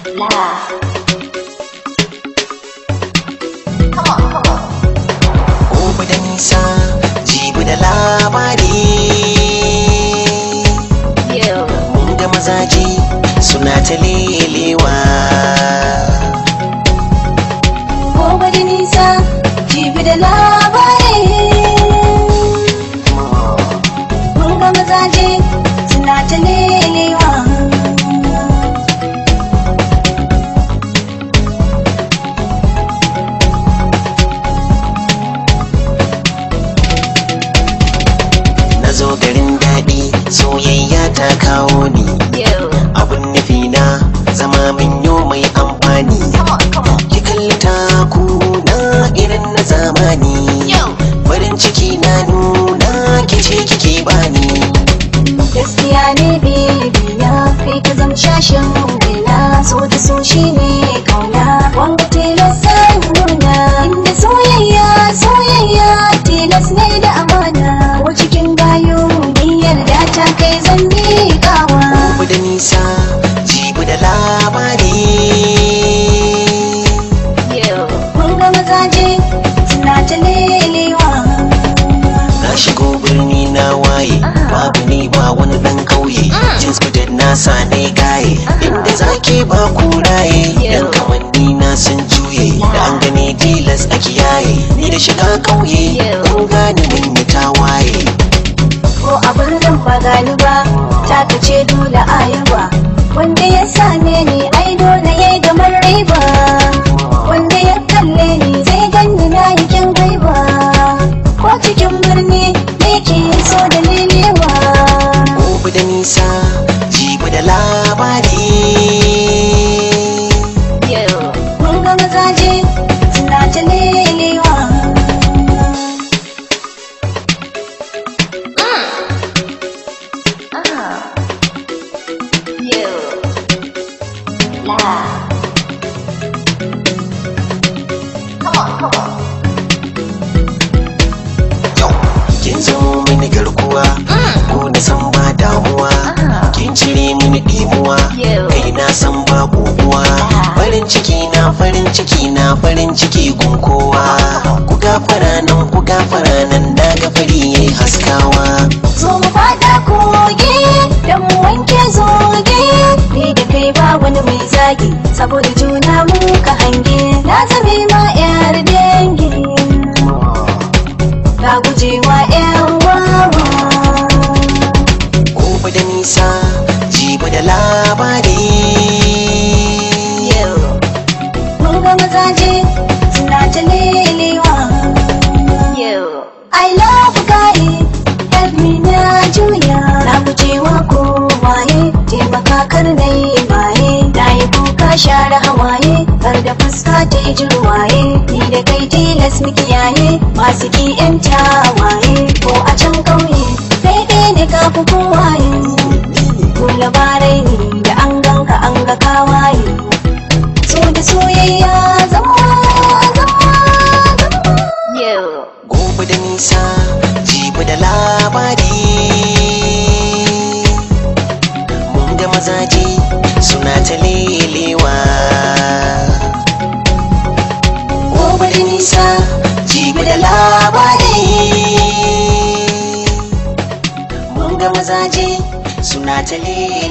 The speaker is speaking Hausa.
La. Come on, come on. Gobe da nisa, jibi da labari. You. Mun ga mazaje suna ta lelewa. Gobe da nisa, jibi da labari. Mun ga mazaje suna ta lelewa. Na zo garin daɗi, soyayya ta kawo ni. You. Abun nufi na zama min yo mai amfani. Come on, come on. Ki kalli taku na irin na zamani. You. Farin ciki na nuna kice kike bani. Gaskiya ne baby na kai ka zam shashin raina, so da so shi ne kauna, wanga tilas sai nuna inda soyayya soyayya tilas ne da amana, ko cikin gayu ni yarda ta kai zan miƙawa. Gobe da nisa, jibi da labari. You. Mun ga mazaje suna ta lelewa. Na shigo birni na waye, babu ni ba wani dan kauye. Jeans kudin na sa ne gaye, inda zaki ba kuraye. Yan kamanni na sun juye, da an gani tilas a kiyaye. Ni da shiga kauye, kun gane mun yi tawaye. Ko a birnin ba gani ba, taka ce dole a yaba. Wanda ya same ni ai dole ya gamar riba. Wanda ya kalle ni zai ganni na yi kyan gaiba. Ko cikin birni ne ke so da lelewa. Gobe da nisa, jibi da labari. You. Mun ga mazaje suna ta lelewa. Ah. You. La. Come on, come on. Yau, kin zamo mini garkuwa, ko na san ba damuwa. Kin cire mini ɗimuwa, Yau. kai na san ba kokuwa. Farin ciki na farin ciki na farin ciki gun kowa. Ku gafara nan ku gafara nan na ga fari yayi haskawa. Zo mu fada kogi don mu wanke zoge, ni da kai ba wani mai zagi, saboda juna mu ka hange, na zame ma yar dangi, na gujewa yan wawa. Gobe da nisa, jibi da labari. You. Mun ga mazaje suna ta lelewa. You. I love guy, help me na juya. Na gujewa kowaye, taimaka kar na yi maye. Na yi kuka share hawaye, har da fuska ta yi jirwaye. Ni da kai tilas mu kiyaye, masu ki yan tawaye. Ko a can ƙauye, kai ɗaya ne ka fi kowaye. Ko labarai ne da an ganka an ga kawaye. So da soyayya zama zama zama. You. Gobe da nisa, jibi da labari. Mun ga mazaje suna ta lelewa. Gobe da nisa, jibi da labari. Mun ga mazaje suna ta lelewa.